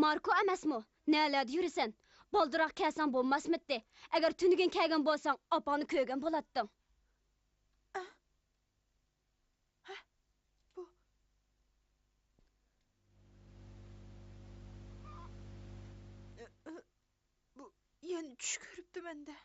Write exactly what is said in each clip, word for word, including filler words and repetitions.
ماركو ئەمەسمۇ؟ نەلەردە يۈرىسەن؟ بالدۇراق كەلسەڭ بولماسمىدى؟ ئەگەر تۈنۈگۈن كەلگەن بولساڭ، ئاپاڭنى كۆرگەن بولاتتىڭ. ھە؟ بۇ، بۇ يەنە چۈش كۆرۈپتۇ مەندە.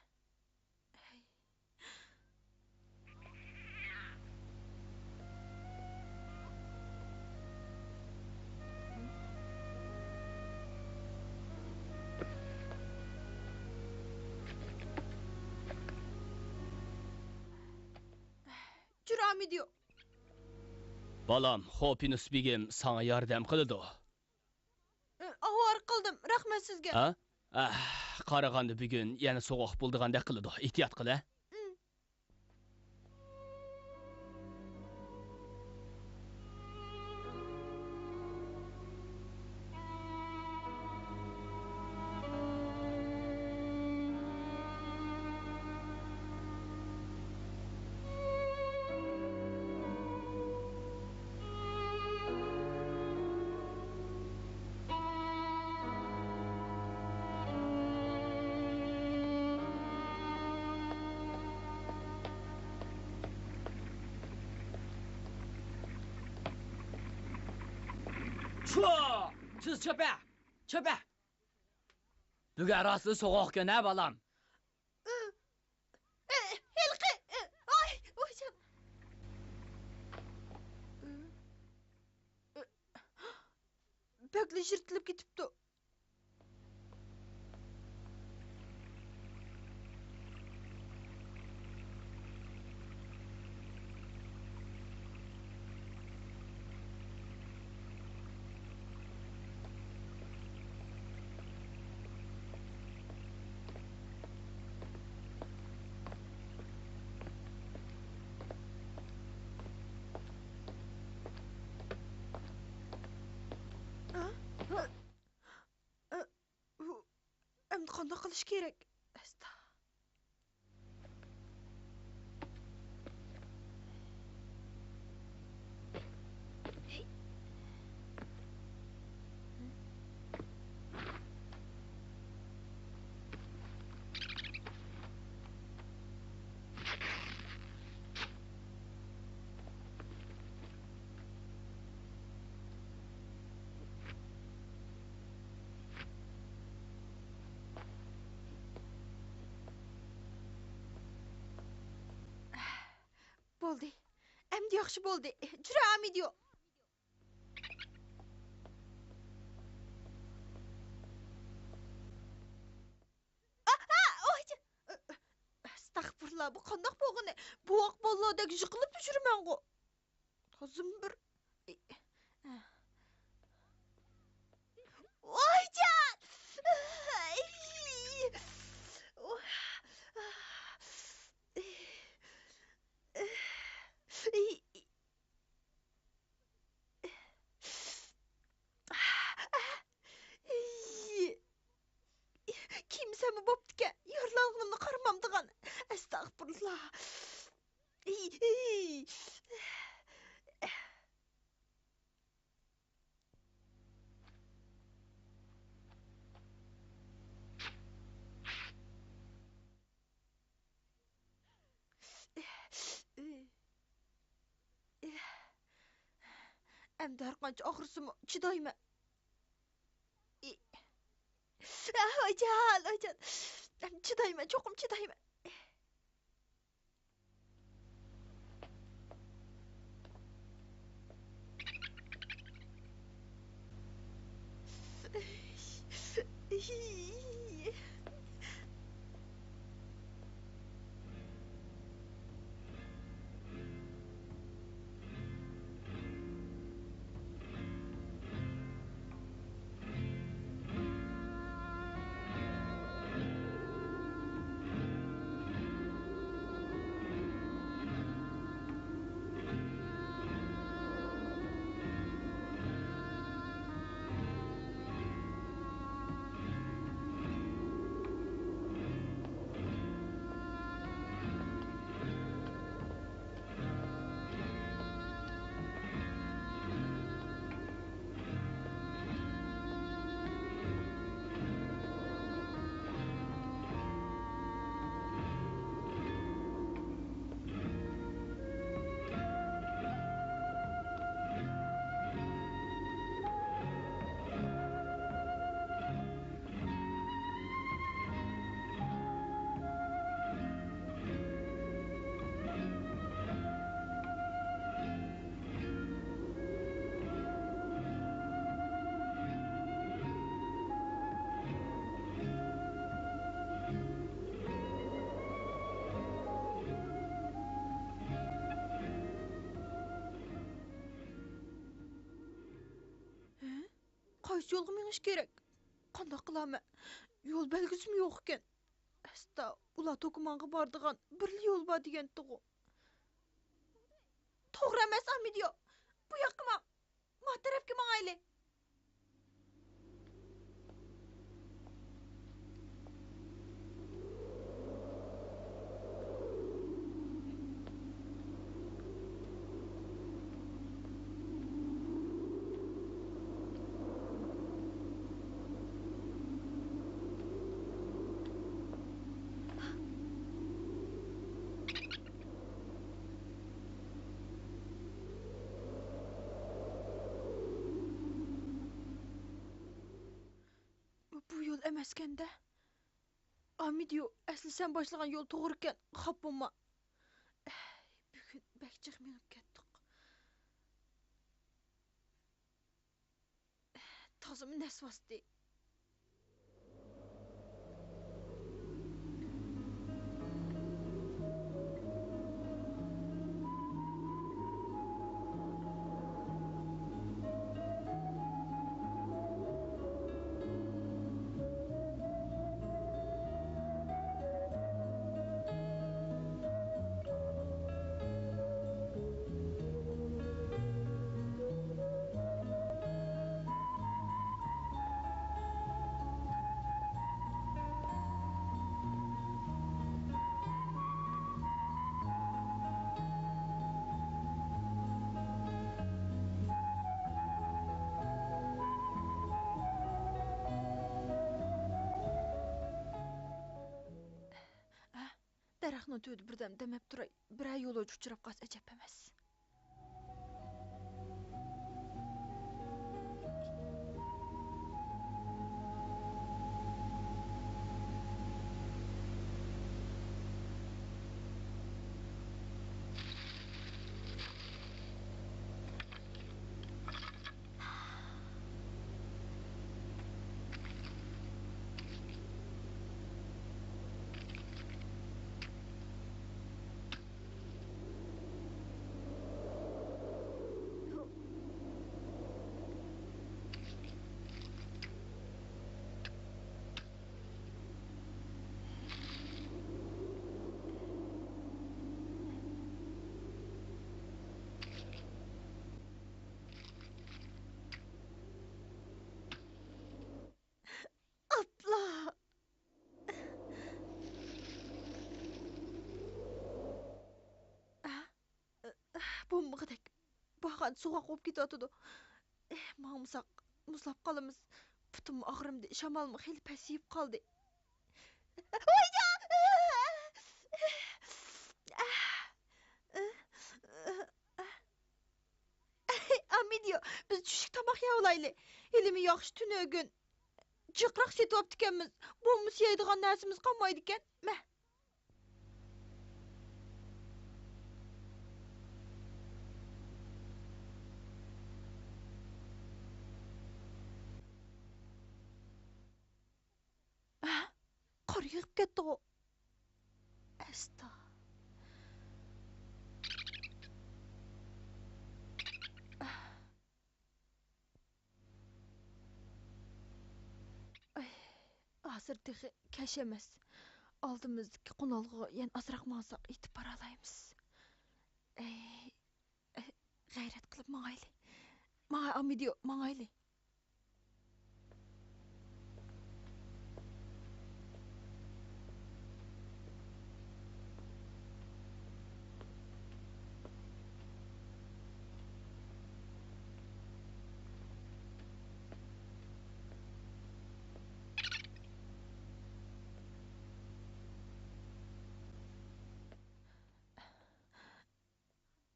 جۈرئامىدىيو. بالام، خوپىنۇس بېگىم ساڭا ياردەم قىلىدۇ. ئاۋارە قىلدىم، رەھمەت سىزگە. ھە؟ ئەھ، قارىغاندا بۈگۈن يەنە سوغۇق بولىدىغاندەك قىلىدۇ. ئېھتىيات قىل، ھە؟ چۇ! تېز چۆپە! چۆپە! بۈگۈن راستلا سوغۇق كۈن ھە، بالام؟ ھېلىقى! ئاي! ۋايجان! بەكلا يىرتىلىپ كېتىپتۇ. ئەمدى قانداق قىلىش كېرەك؟ ئەستا. بولدى. ئەمدى ياخشى بولدى. جۈرئامىدىيو. ئا، ئا، ئوي! ئەستەغپۇرۇللا، بۇ قانداق بولغىنى؟ بوۋاق بالىلاردەك يىقىلىپلا يۈرىمەنغۇ. تازىمۇ بىر. ۋايجان! كىيمىسەممۇ بوپتىكەن، يارىلانغىنىمنى قارىمامدىغان. ئەستەغپۇرۇللا. ئەمدى ھەرقانچە ئاغرىسىمۇ چىدايمەن. ئى. ئاھ، ۋايجان، ۋايجان. ئەمدى چىدايمەن، چوقۇم چىدايمەن. قايسى يولغا مېڭىش كېرەك؟ قانداق قىلارمەن؟ يول بەلگىسىمۇ يوق ئىكەن. ئەستا، ئۇلار توكىمانغا بارىدىغان بىرلا يول بار دېگەنتىغۇ. توغرا ئەمەس، ئامىدىيو. بۇ ياققا ماڭ. ما تەرەپكە ماڭايلى. بۇ يول ئەمەسكەندە. ئامىدىيو، ئەسلى سەن باشلىغان يول توغرىكەن، خاپا بولما. بۈگۈن بەك جىق مېڭىپ كەتتۇق. تازىمۇ نەس باستى. دەرەخنىڭ تۈۋىدە بىردەم دەم ئېلىپ تۇراي. بىرەر يولۇچى ئۇچراپ قالسا ئەجەب ئەمەس. ئاپلا! بولمىغۇدەك. بارغاندا سوغۇق بولۇپ كېتىۋاتىدۇ. ماڭمىساق مۇزلاپ قالىمىز. پۇتۇممۇ ئاغرىمدى، شامالمۇ خېلى پەسىيىپ قالدى. ۋايجان! ئامىدىيو، بىز چۈشلۈك تاماق يەۋالايلى. ھېلىمۇ ياخشى تۈنۈگۈن جىقراق سېتىۋاپتىكەنمىز. بولمىسا يەيدىغان نەرسىمىز قالمايدىكەن. مە. ھە؟ قار يېغىپ كەتتىغۇ. ئەستا. ئاي، ھازىر تېخى كەچ ئەمەس. ئالدىمىزدىكى قونالغۇغا يەنە ئازراق ماڭساق يېتىپ بارالايمىز. ئەي، ئەي، غەيرەت قىلىپ ماڭايلى. ماڭاي، ئامىدىيو، ماڭايلى.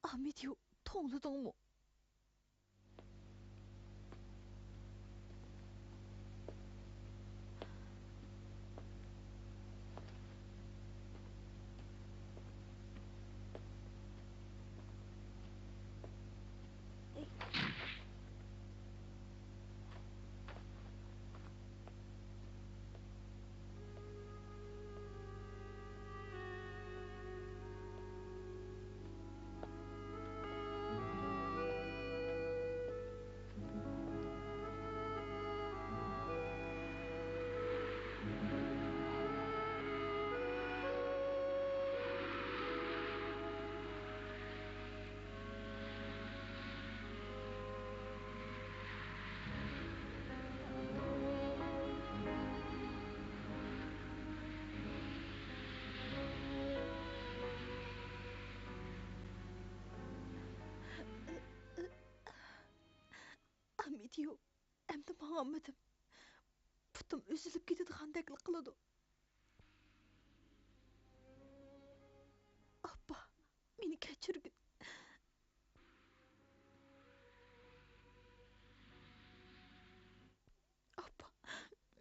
ئامىدىيو، توڭلىدىڭمۇ؟ ئاياغلىرىمغا مىدىيۇ. ئەمدى ماڭالمىدىم. پۇتۇم ئۈزۈلۈپ كېتىدىغاندەكلا قىلىدۇ. ئاپا، مېنى كەچۈرگىن. ئاپا،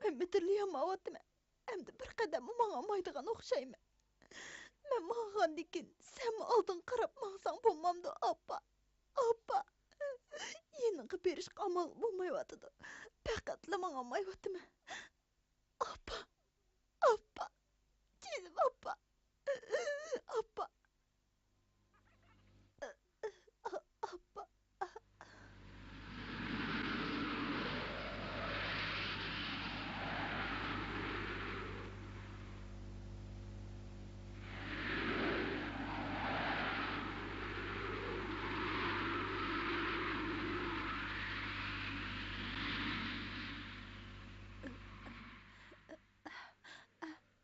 مەن مىدىرلىيالمايۋاتىمەن. ئەمدى بىر قەدەممۇ ماڭالمايدىغان ئوخشايمەن. مەن ماڭغاندىن كېيىن سەنمۇ ئالدىڭغا قاراپ ماڭساڭ بولمامدۇ، ئاپا؟ ئاپا! يېنىڭغا بېرىشقا ئامال بولمايۋاتىدۇ. پەقەتلا ماڭالمايۋاتىمەن. ئاپا! ئاپا! جېنىم ئاپا! ئاپا! ئاپا!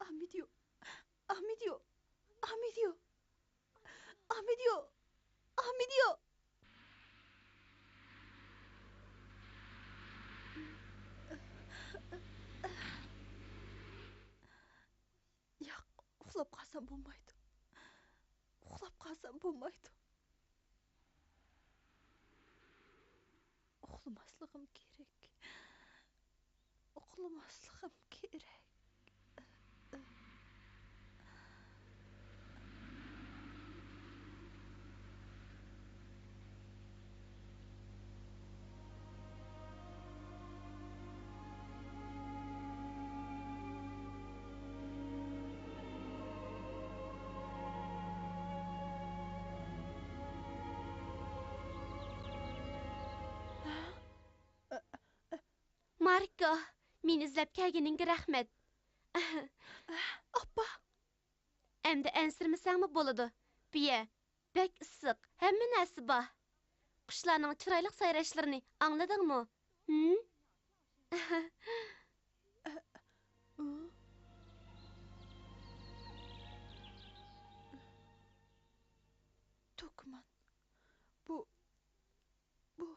ئامىدىيو! ئامىدىيو! ئامىدىيو! ئامىدىيو! ئامىدىيو! ياق، ئۇخلاپ قالسام بولمايدۇ. ئۇخلاپ قالسام بولمايدۇ. ئۇخلىماسلىقىم كېرەك. ئۇخلىماسلىقىم كېرەك. ماركو، مېنى ئىزدەپ كەلگىنىڭگە رەھمەت. ئاپا! ئەمدى ئەنسىرىمىسەڭمۇ بولىدۇ. بىيە، بەك ئىسسىق، ھەممە نەرسە بار. قۇشلارنىڭ چىرايلىق سايراشلىرىنى ئاڭلىدىڭمۇ؟ ھىم؟ توكمان، بۇ، بۇ،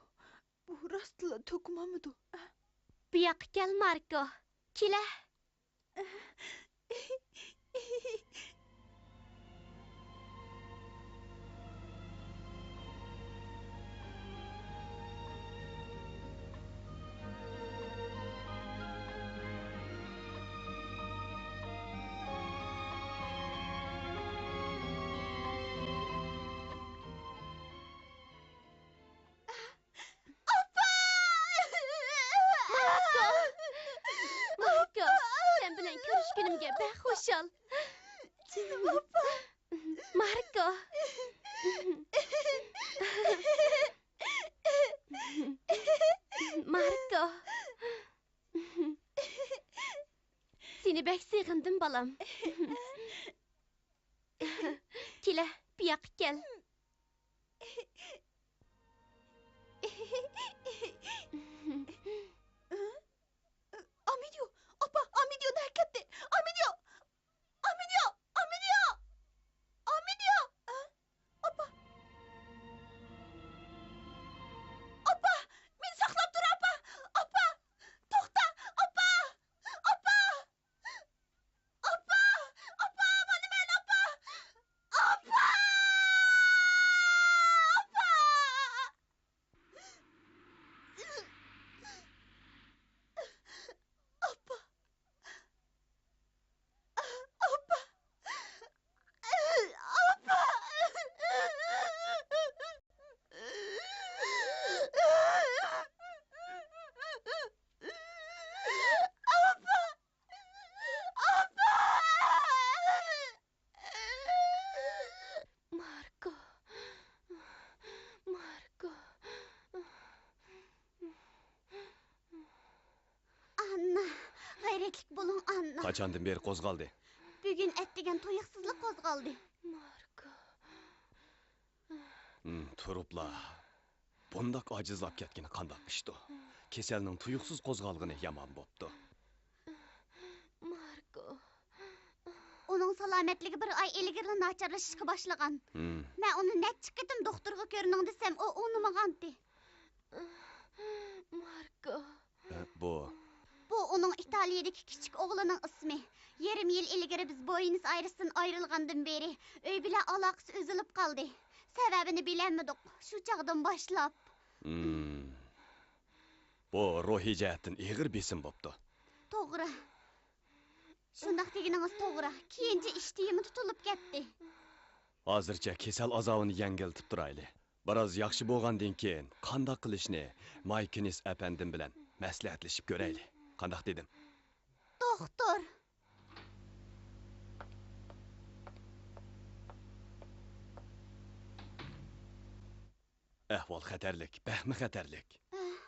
بۇ راستلا توكمانمىدۇ؟ بۇياققا كەل، ماركو. كېلە. ئاپا! ماركو! ماركو! سەن بىلەن كۆرۈشكىنىمگە بەك خۇشال. جېنىم ئاپا! ماركو! ماركو! سېنى بەك سېغىندىم، بالام. كېلە، بۇياققا كەل. ئامىدىيو! ئاپا، ئامىدىيو نەگە كەتتى؟ ئامىدىيو! ئامىدىيو! ئامىدىيو! ئامىدىيو! ئاپا! ئاپا! مېنى ساقلاپ تۇر، ئاپا! ئاپا! توختا! ئاپا! ئاپا! ئاپا! ئاپا! مانا مەن، ئاپا! ئاپا! ئاپا! ئاپا! ئاپا! ئاپا! ئاپا! ئاپا! ماركو. ماركو. ئاننا، غەيرەتلىك بولۇڭ، ئاننا. قاچاندىن بېرى قوزغالدى؟ بۈگۈن ئەتىگەن تۇيۇقسىزلا قوزغالدى. ماركو. ھىم، تۇرۇپلا. بۇنداق ئاجىزلاپ كەتكىنى قانداق ئىشتۇ؟ كېسەلنىڭ تۇيۇقسىز قوزغالغىنى يامان بوپتۇ. ماركو. ئۇنىڭ سالامەتلىكى بىر ئاي ئىلگىرىلا ناچارلىشىشقا باشلىغان. ھىم. مەن ئۇنى نەچچە قېتىم دوختۇرغا كۆرۈنۈڭ دېسەم، ئۇ ئۇنىمىغانتى. بۇ؟ بۇ ئۇنىڭ ئىتالىيەدىكى كىچىك ئوغلىنىڭ ئىسمى. يېرىم يىل ئىلگىرى بىز بوينس ئايرېستىن ئايرىلغاندىن بېرى ئۆي بىلەن ئالاقىسى ئۈزۈلۈپ قالدى. سەۋەبىنى بىلەلمىدۇق. شۇ چاغدىن باشلاپ. ھىم. بۇ روھىي جەھەتتىن ئېغىر بېسىم بوپتۇ. توغرا. شۇنداق دېگىنىڭىز توغرا. كېيىنچە ئىشتىيىمۇ تۇتۇلۇپ كەتتى. ھازىرچە كېسەل ئازابىنى يەڭگىلتىپ تۇرايلى. بىراز ياخشى بولغاندىن كېيىن قانداق قىلىشنى مايكېنس ئەپەندىم بىلەن مەسلىھەتلىشىپ كۆرەيلى. قانداق دېدىم؟ دوختۇر! ئەھۋال خەتەرلىك، بەكمۇ خەتەرلىك. ئەھ.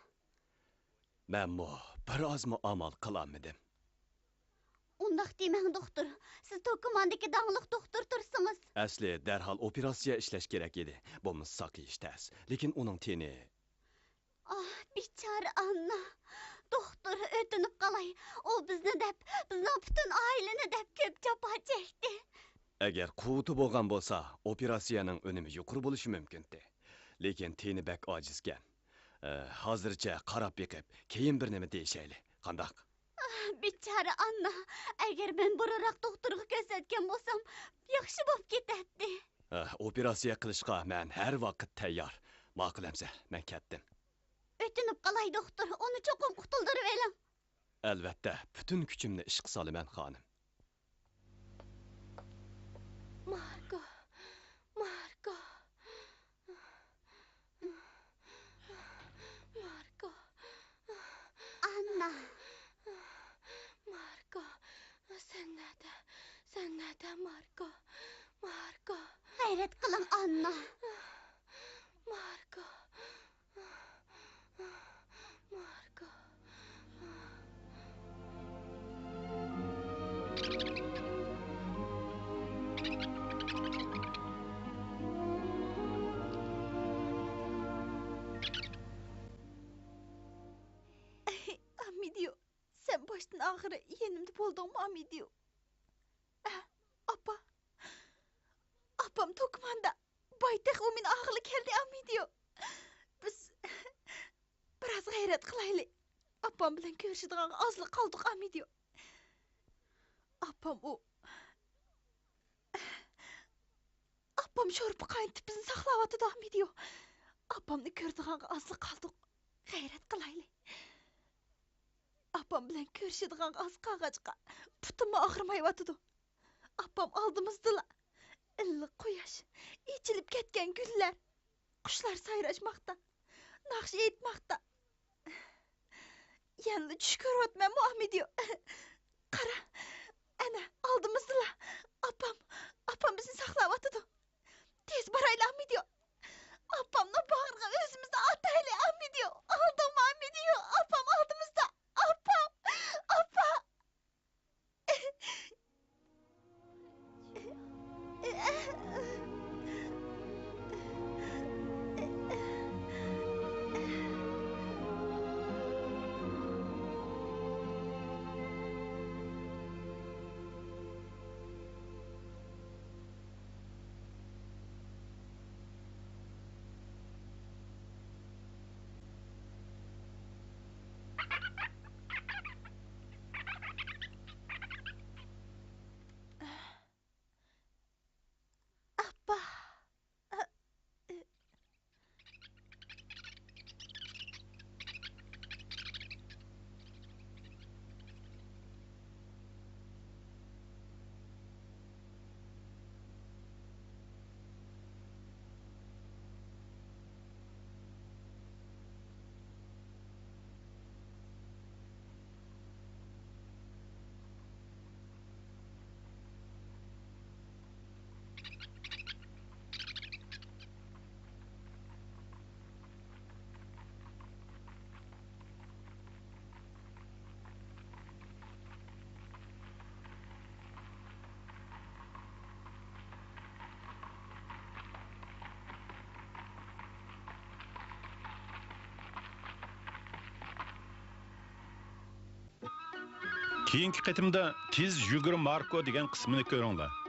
مەنمۇ بىر ئازمۇ ئامال قىلالمىدىم. ئۇنداق دېمەڭ، دوختۇر. سىز توكماندىكى داڭلىق دوختۇر تۇرسىڭىز. ئەسلى دەرھال ئوپېراتسىيە ئىشلەش كېرەك ئىدى. بولمىسا ساقىيىش تەس. لېكىن ئۇنىڭ تېنى. ئاھ، بىچارە ئاننا. دوختۇر، ئۆتۈنۈپ قالاي. ئۇ بىزنى دەپ، بىزنىڭ پۈتۈن ئائىلىنى دەپ كۆپ جاپا چەكتى. ئەگەر قۇۋۋىتى بولغان بولسا، ئوپېراتسىيەنىڭ ئۈنۈمى يۇقىرى بولۇشى مۇمكىنتى. لېكىن تېنى بەك ئاجىزكەن. ئە، ھازىرچە قاراپ بېقىپ، كېيىن بىر نېمە دېيىشەيلى. قانداق؟ ئاھ، بىچارە ئاننا، ئەگەر مەن بۇرۇنراق دوختۇرغا كۆرسەتكەن بولسام، ياخشى بولۇپ كېتەتتى. ئە، ئوپېراتسىيە قىلىشقا مەن ھەر ۋاقىت تەييار. ماقۇل ئەمسە، مەن كەتتىم. ئۆتۈنۈپ قالاي، دوختۇر، ئۇنى چوقۇم قۇتۇلدۇرۇۋېلىڭ. ئەلۋەتتە، پۈتۈن كۈچۈمنى ئىشقا سالىمەن، خانىم. ماركو، ماركو. ماركو. ئاننا. ماركو، سەن نەدە؟ سەن نەدە، ماركو؟ ماركو. غەيرەت قىلىڭ، ئاننا. ماركو. ماركو. ئامىدىيو، سەن باشتىن ئاخىرى يېنىمدا بولدۇڭمۇ، ئامىدىيو؟ ئە، ئاپا. ئاپام توكماندا. بايتەخ ئۇ مېنى ئاغىلى كەلدى، ئامىدىيو. بىز بىراز غەيرەت قىلايلى. ئاپام بىلەن كۆرۈشىدىغانغا ئازلا قالدۇق، ئامىدىيو. ئاپام ئۇ. ئاپام شورپا قاينىتىپ بىزنى ساقلاۋاتىدۇ، ئامىدىيو. ئاپامنى كۆرىدىغانغا ئازلا قالدۇق. غەيرەت قىلايلى. ئاپام بىلەن كۆرۈشىدىغانغا ئاز قالغاچقا، پۇتۇممۇ ئاغرىمايۋاتىدۇ. ئاپام ئالدىمىزدىلا. ئىللىق قۇياش، ئېچىلىپ كەتكەن گۈللەر، قۇشلار سايراشماقتا، ناخشا ئېيتماقتا. يەنىلا چۈش كۆرۈۋاتىمەنمۇ، ئامىدىيو؟ قارا، ئەنە، ئالدىمىزدىلا. ئاپام، ئاپام بىزنى ساقلاۋاتىدۇ. تېز بارايلى، ئامىدىيو. ئاپامنىڭ باغرىغا ئۆزىمىزنى ئاتايلى، ئامىدىيو. ئالدىڭمۇ، ئامىدىيو؟ ئاپام ئالدىمىزدا. ئاپام! ئاپا! ئاپا. كېيىنكى قېتىمدا تېز يۈگۈر ماركو دېگەن قىسمىنى كۆرۈڭلار.